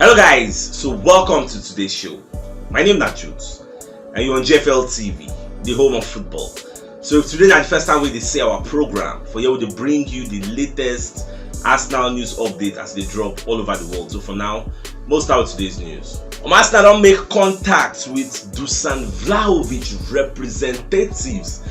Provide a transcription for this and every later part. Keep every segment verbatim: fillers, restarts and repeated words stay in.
Hello guys, so welcome to today's show. My name na Jude and you're on G F L T V, the home of football. So if today na the first time we dey see our program, for here we dey bring you the latest Arsenal news update as they drop all over the world. So for now, most out today's news. Um, Arsenal don make contact with Dusan Vlahovic representatives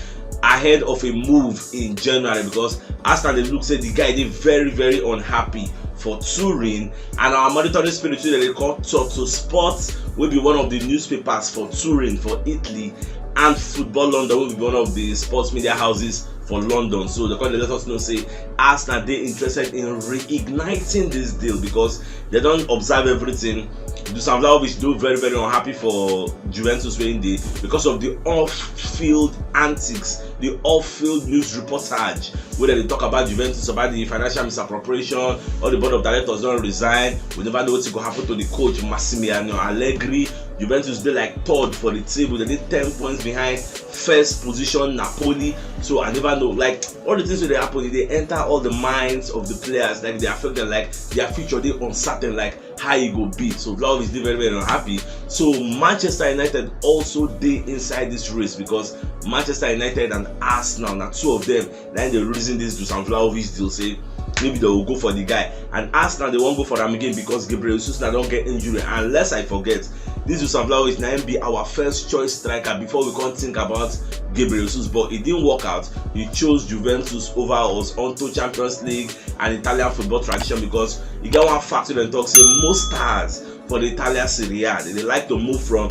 ahead of a move in January, because Arsenal dey look say the guy dey very very unhappy for Turin, and our monitoring spirit wey dem dey call Toto Sport, wey be one of the newspapers for Turin for Italy, and Football London, wey be one of the sports media houses for London. So they come dey let us know say Arsenal dey interested in reigniting this deal because they don observe everything. Dusan Vlahovic dey very very unhappy for Juventus wey im dey because of the off-field antics, the off-field news reportage wey dem dey talk about Juventus, about the financial misappropriation, all the board of directors don resign. We never know wetin go happen to the coach Massimiliano Allegri. Juventus dey like third for the table, dem dey ten points behind first position Napoli. So I never know, like, all the things wey dey happen, e dey enter all the minds of the players, like, e dey affect them, like, their future dey uncertain, like, how e go be. So Vlahovic dey very very unhappy. So Manchester United also dey inside this race because Manchester United and Arsenal na two of them na im dey reason this Dusan Vlahovic deal, say maybe they will go for the guy, and Arsenal dey wan go for am again because Gabriel Jesus na don get injury, and lest I forget, this Dusan Vlahovic na im be our first choice striker before we come think about Gabriel Jesus, but e didn't work out. He chose Juventus over us unto Champions League and Italian football tradition, because e get one fact wey dem talk say most stars for the Italian Serie A, they dey like to move from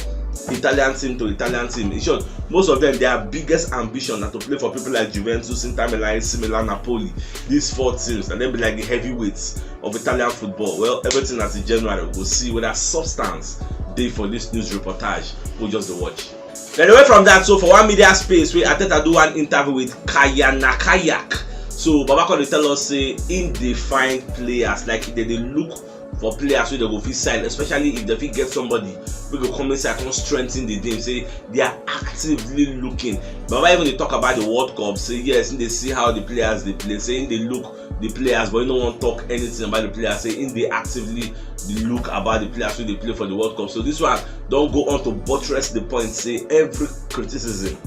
Italian team to Italian team. In short, most of them, their biggest ambition na to play for people like Juventus, Inter Milan, A C Milan, Napoli. These four teams, and then be like the heavyweights of Italian football. Well, everything as in January, we go see whether substance dey for this news reportage. We just dey watch. Then away from that, so for one media space, wey Arteta do one interview with Kaya Nakayak. So Baba come dey tell us say im dey find players, like, dem dey look for players wey dem go fit sign, especially if dem fit get somebody wey go come inside come strengthen the team. Say they are actively looking. Baba even dey talk about the World Cup, say yes, im dey see how the players dey play, say im dey look the players, but he no wan talk anything about the players. Say im dey actively dey look about the players wey dey play for the World Cup. So this one don go on to buttress the point, say every criticism,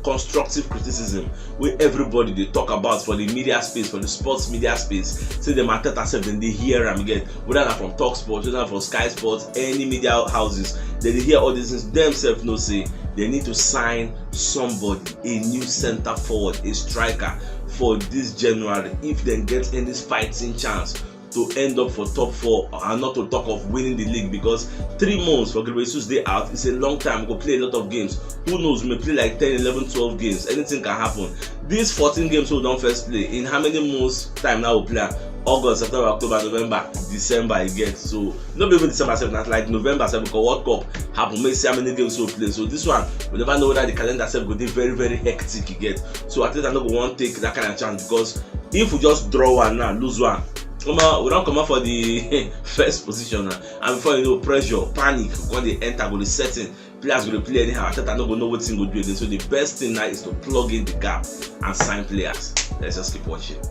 constructive criticism wey everybody dey talk about for the media space, for the sports media space, say dem Arteta sef dem dey hear am, you get, whether na from Talk Sport, whether na from Sky Sports, any media houses, dem dey hear all these things. Dem sef know say they need to sign somebody, a new centre forward, a striker for this January if dem get any fighting chance to end up for top four, and not to talk of winning the league, because three months for Gabriel Jesus dey out is a long time. We go play a lot of games. Who knows, we may play like ten, eleven, twelve games. Anything can happen. These fourteen games wey we don first play, in how many months time now we play am? August, September, October, November, December e get. So no be even December sef, na like November sef, because World Cup happen, make see how many games we play. So this one, we never know whether the calendar sef go dey very very hectic e get. So Arteta no go wan take that kind of chance, because if we just draw one now, lose one, omo, we don comot for the first position now, and before you know, pressure, panic go dey enter, go dey set in. Players go dey play anyhow. Arteta no go know wetin go do again. So the best thing now is to plug in the gap and sign players. Let's just keep watching.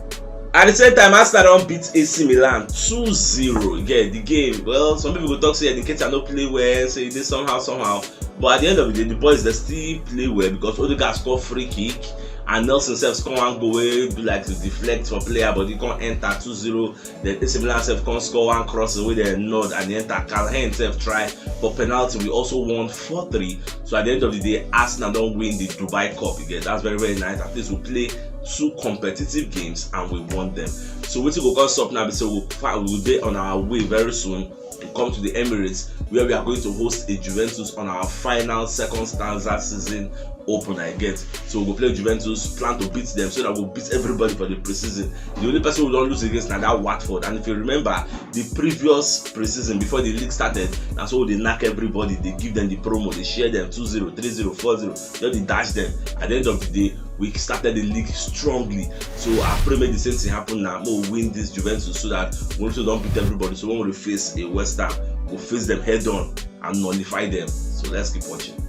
At the same time, Arsenal don beat A C Milan two zero. Yeah, the game, well, some people go talk say Nketiah no play well, say e dey somehow somehow. But at the end of the day, the boys, they still play well because Odegaard score free kick and Nelson sef score one goal wey be like to deflect for player, but he come enter two zero. Then A C Milan sef come score one cross wey dem nod and e enter. Karl Heinz sef try for penalty. We also won four three. So at the end of the day, Arsenal don win the Dubai Cup again. That's very very nice. At least we play two competitive games and we won them. So wetin go come sup now be say we fi-, we dey on our way very soon to come to the Emirates, where we are going to host a Juventus on our final second stanza season opener again. So we go play Juventus, plan to beat them so that we beat everybody for the preseason. The only person we don lose against na that Watford. And if you remember, the previous preseason before the league started, na so we dey knack everybody, dey give them the promo, dey share them two zero, three zero, four zero, just dey dash them. At the end of the day, we started the league strongly. So I pray make the same thing happen now. Make we win this Juventus so that we also don beat everybody. So when we face a West Ham, we face them head on and nullify them. So let's keep watching.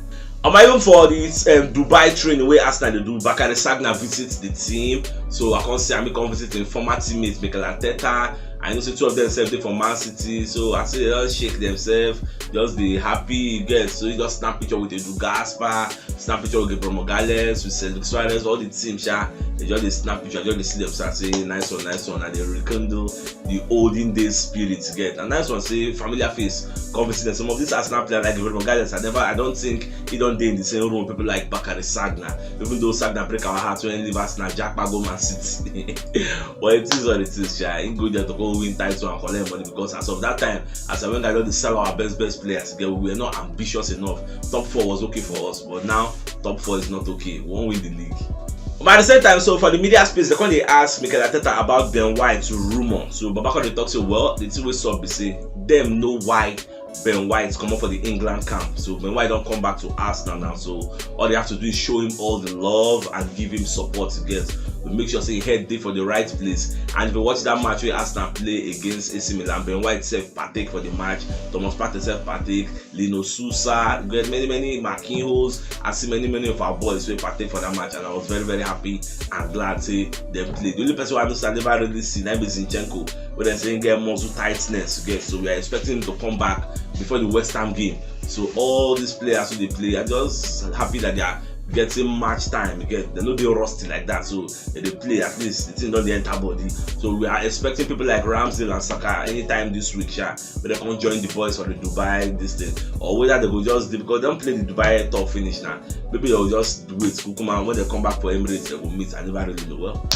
Um, even for this um, Dubai training wey Arsenal dey do, Bakary Sagna visit the team. So I come see am, he come visit him former teammate Mikel Arteta, I know say two of them sef dey for Man City, so I say they just shake themselves, just dey happy, you get. So you just snap picture with Edu Gaspar, snap picture with Gabriel Magalhaes, with Cedric Soares, all the team, sha. They just dey snap picture, just dey see themselves, say nice one, nice one, and they rekindle the olden days spirit, you get. And nice one, say familiar face, come visit them. Some of these Arsenal players like Gabriel Magalhaes, I never, I don't think he don dey in the same room with people like Bakary Sagna. Even though Sagna break our hearts when he leave Arsenal, Jackpa go Man City. But it is what it is, sha. He go there to go win title and collect money, because as of that time, as I went, I just dey sell our best best players. Get, we were not ambitious enough. Top four was okay for us, but now top four is not okay. We won't win the league. But at the same time, so for the media space, they come dey ask Mikel Arteta about Ben White rumor. So Baba come dey talk say, well, the thing wey sup be say dem know why Ben White comot for the England camp. So Ben White don come back to Arsenal now. So all they have to do is show him all the love and give him support to get to make sure say him head dey for the right place. And if you watch that match wey Arsenal play against A C Milan, Ben White sef partake for the match. Thomas Partey sef partake. Lino Sousa, get many many Marquinhos. I see many many of our boys wey partake for that match, and I was very very happy and glad say dem play. The only person wey I know say I never really see na be Zinchenko, wey dem say him get muscle tightness, you get. So we are expecting him to come back before the West Ham game. So all these players wey dey play, I'm just happy that they are getting match time, you get. They no dey rusty like that, so dem dey play, at least the thing don dey enter body. So we are expecting people like Ramsdale and Saka anytime this week, sha, make dem come join the boys for the Dubai, this thing, or whether they go just dey, because dem play the Dubai tour finish now. Maybe they'll just wait, kukuma, when they come back for Emirates, they go meet. I never really know. Well,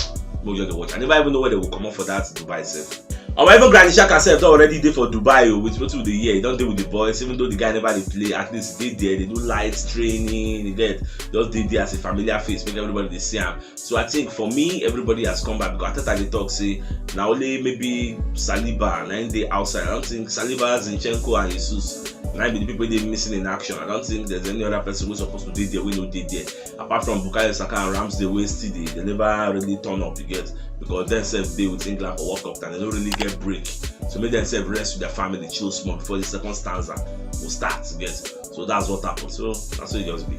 make we just dey watch. I never even know where they go comot for that Dubai sef. Or even Granit Xhaka sef don already dey for Dubai o, with wetin we dey hear. He don dey with the boys, even though the guy never dey play. At least dey there, dey do light training, you get, just dey there as a familiar face, make everybody dey see am. So I think for me, everybody has come back, because Arteta dey talk say na only maybe Saliba na him dey outside. I don't think Saliba, Zinchenko and Jesus na be the people dey missing in action. I don't think there's any other person wey suppose to dey there wey no dey there, apart from Bukayo Saka and Ramsdale wey still dey, they never really turn up, you get, because dem sef dey with England for World Cup and they no really get break. So make dem sef rest with their family, chill small before the second stanza go start, you get. So that's what happened. So na so e just be.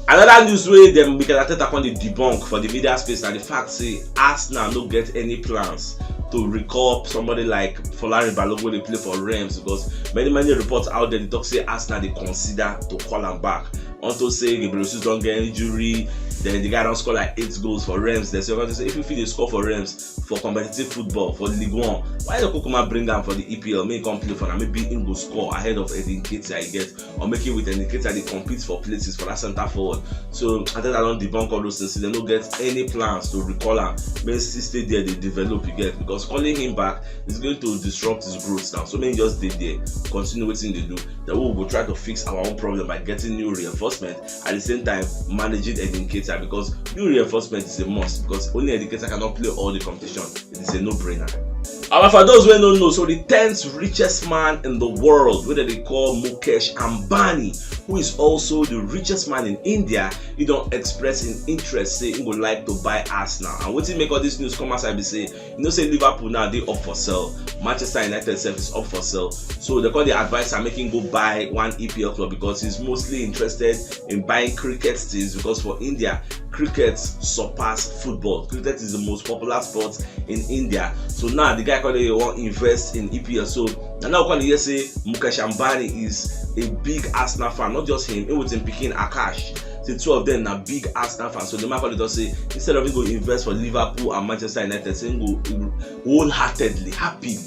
Another news wey dem, Mikel Arteta, come dey debunk for the media space na the fact say Arsenal no get any plans to recall somebody like Folarin Balogun wey dey play for Reims, because many many reports out there dey talk say Arsenal dey consider to call am back. Unto say Gabriel Jesus don get injury, then the guy don score like eight goals for Reims. They say, say if you fit dey score for Reims for competitive football for Ligue One, why you kukuma bring am for the E P L? Make him come play for now. Maybe him go score ahead of Eddie Nketiah, you get, or make him with Eddie Nketiah dey compete for places for that center forward. So Arteta don debunk all those things. They no get any plans to recall am. Make him still stay there, dey develop, you get, because calling him back is going to disrupt his growth now. So make him just dey there, continue wetin he dey do. Then we go try to fix our own problem by getting new reinforcement, at the same time managing Eddie Nketiah, because new reinforcement is a must, because only Eddie Nketiah cannot play all the competition. It is a no-brainer. And for those wey no know, so the tenth richest man in the world, wey dem dey call Mukesh Ambani, who is also the richest man in India, he don express him interest say he go like to buy Arsenal. And wetin make all this news come outside be say, you know say Liverpool now dey up for sale, Manchester United sef is up for sale. So they come dey advise am make him go buy one E P L club, because he's mostly interested in buying cricket things, because for India, cricket surpass football. Cricket is the most popular sport in India. So now the guy come dey wan invest in E P L. So na now come dey hear say Mukesh Ambani is a big Arsenal fan. Not just him, him with him pikin Akash. Say two of them na big Arsenal fans. So the man come dey talk say instead of him go invest for Liverpool and Manchester United, say him go wholeheartedly, happily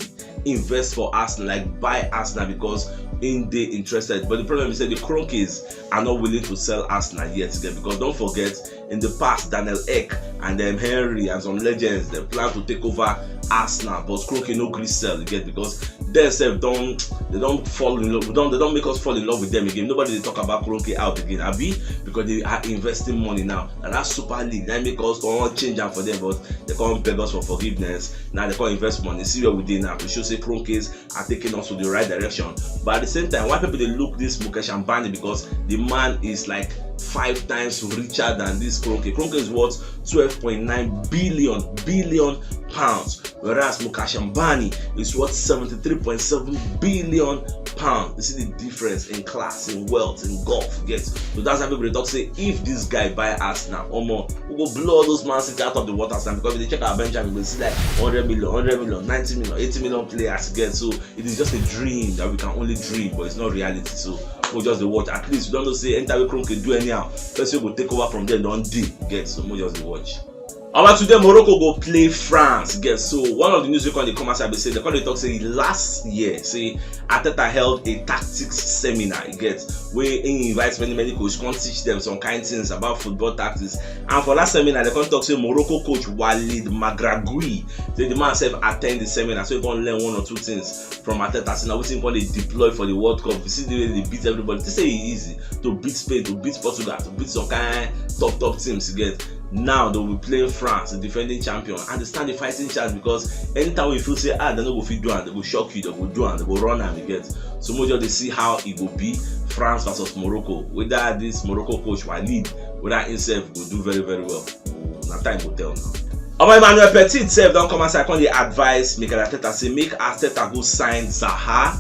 invest for Arsenal, like buy Arsenal, because him dey interested. But the problem is that the Kroenkes are not willing to sell Arsenal yet again, because don't forget, in the past, Daniel Ek and dem Henry and some legends, they plan to take over Arsenal, but Kroenke no gree sell, you get, because dem sef don, they don fall in love, don, they don make us fall in love with them again. Nobody dey talk about Kroenke out again, abi, because they are investing money now. And that Super League, that make us come change am for them, but they come beg us for forgiveness. Now they come invest money. See where we dey now. To show say Kroenkes are taking us to the right direction. But at the same time, why people dey look this Mukesh Ambani? Because the man is like five times richer than this Kroenke. Kroenke is worth twelve point nine billion, billion pounds, whereas Mukesh Ambani is worth seventy-three point seven billion pound. You see the difference in class, in wealth, in golf, you get. So that's why people dey talk say if this guy buy Arsenal, omo, we go blow all those Man City out of the water, Sam, because if you check our Benjamin, you go see like hundred million, hundred million, ninety million, eighty million players get. So it is just a dream that we can only dream, but it's not reality. So we just dey watch. At least we don't know say enter we Chrome can do anyhow. Person go take over from there, don't dey get. So we just dey watch. Our today Morocco go play France. Get. So one of the news we come dey come outside be say they come dey talk say last year say Arteta held a tactics seminar. You get, where he invites many many coaches come teach them some kind things about football tactics. And for that seminar, they come talk say Morocco coach Walid Magraoui say the man sef attend the seminar, so he come learn one or two things from Arteta. Say na wetin he come dey deploy for the World Cup. You see the way they beat everybody. They say e easy to beat Spain, to beat Portugal, to beat some kind top top teams. You get. Now they will be playing France, the defending champion, and they stand a fighting chance because anytime we feel say ah, they no go fit do am, they go shock you, they go do am, they go run am, you get. So we just dey see how e go be, France versus Morocco. Whether this Morocco coach Walid, whether himself go do very very well, na time go tell now. Omo, Emmanuel Petit sef don come outside come dey advise Mikel Arteta say make Arteta go sign Zaha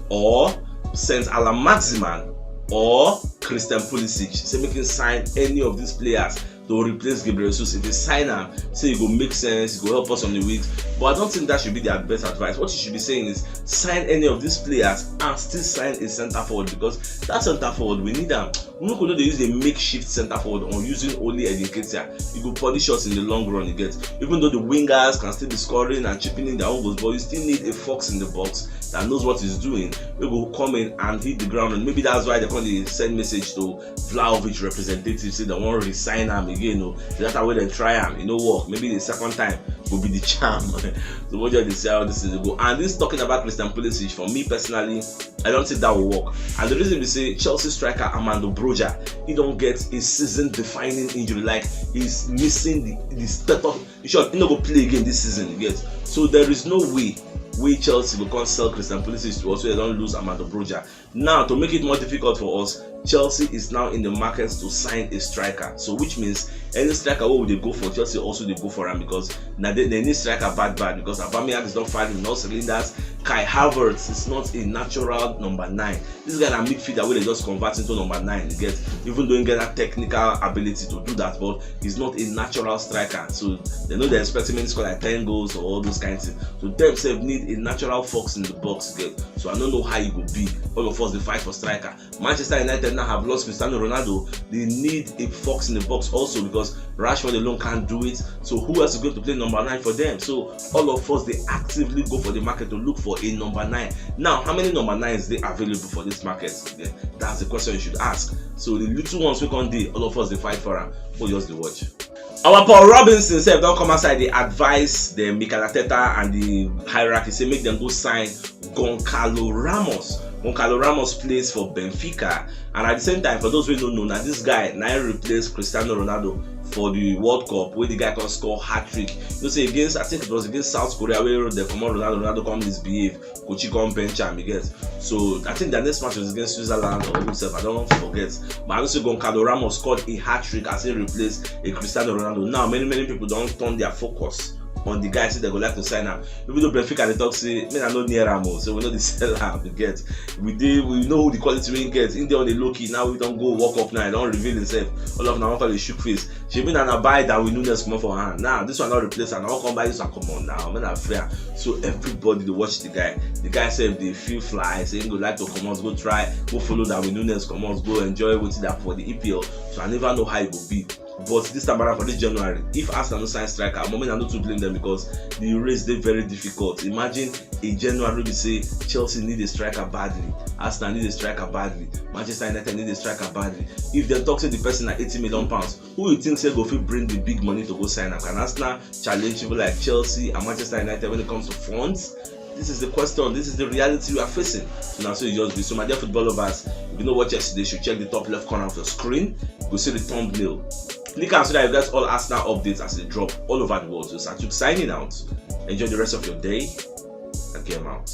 or Saint Alamaximan or Christian Pulisic. Say make him sign any of these players to replace Gabriel Jesus. If they sign am, say it go make sense, it go help us on the weeks. But I don't think that should be their best advice. What you should be saying is sign any of these players and still sign a center forward, because that center forward, we need am. We no go dey use a makeshift center forward on using only Eddie Nketiah. It go punish us in the long run, you get. Even though the wingers can still be scoring and chipping in their own goals, but you still need a fox in the box that knows what he's doing. We go come in and hit the ground, and maybe that's why they come dey send message to Vlahovic representatives say they wan resign am again o. The latter wey dem try am, e no work. Maybe the second time go be the charm. So we just dey see how this thing go. And this talking about Christian Pulisic, for me personally, I don't think that will work. And the reason we say Chelsea striker Armando Broja, he don't get a season-defining injury. Like, he's missing the, the step up. In short, he no go play again this season, you get. So there is no way we Chelsea go come sell Christian Pulisic to us so they don't lose Armando Broja. Now, to make it more difficult for us, Chelsea is now in the market to sign a striker. So, which means any striker wey we dey go for, Chelsea also dey go for am, because na they, they need striker bad bad, because Aubameyang is not firing all cylinders. Kai Havertz is not a natural number nine. This guy na midfielder wey they just convert into number nine. You get, even though he get that technical ability to do that, but he's not a natural striker. So they know they expect him to score like ten goals or all those kind of things. So them sef need a natural fox in the box, you get. So I don't know how e go be. All of us dey fight for striker. Manchester United now have lost Cristiano Ronaldo. They need a fox in the box also, because Rashford alone can't do it. So who else is going to play number nine for them? So all of us dey actively go for the market to look for a number nine. Now, how many number nines dey available for this market? Yeah, that's the question you should ask. So the little ones wey come dey, all of us dey fight for am. We just dey watch. Our Paul Robinson sef don come outside dey advise the Mikel Arteta and the hierarchy say make dem go sign Goncalo Ramos. Goncalo Ramos plays for Benfica, and at the same time, for those wey no know, na this guy na him replace Cristiano Ronaldo for the World Cup, wey the guy come score hat trick. You know say against, I think it was against South Korea, wey they comot Ronaldo, Ronaldo come misbehave, coach come bench am, you get. So I think the next match was against Switzerland or whoever, I don't forget. But I know say Goncalo Ramos scored a hat trick as he replaced a Cristiano Ronaldo. Now many many people don turn their focus on the guy, say they go like to sign am. Even though Benfica dey talk say, "Man, I no near am o, so we no dey sell am," you get. We dey, we know who the quality wey he get. He dey on the low key. Now we don go walk up now, he don reveal himself. All of una wan come dey shook face. Shebi na, na buy Darwin Nunez comot for hand. Now this one don replace am. Na wan come buy this one comot now. Man, na fair. So everybody dey watch the guy. The guy sef dey feel fly. Say he go like to comot, go try, go follow Darwin Nunez comot, go enjoy wetin dey happen for the E P L. So I never know how e go be. But this time around for this January, if Arsenal no sign striker, I mean, I no too blame them, because the race dey very difficult. Imagine a January wey be say Chelsea need a striker badly, Arsenal need a striker badly, Manchester United need a striker badly. If they talk say the person na eighty million pounds, who you think say go fit bring the big money to go sign am? Can Arsenal challenge people like Chelsea and Manchester United when it comes to funds? This is the question. This is the reality we are facing. So now, so you just be. So my dear football lovers, if you no watch yesterday, you should check the top left corner of your screen. You go see the thumbnail. Click am so that you get all Arsenal updates as they drop all over the world. So Satuk signing out. Enjoy the rest of your day. And game out.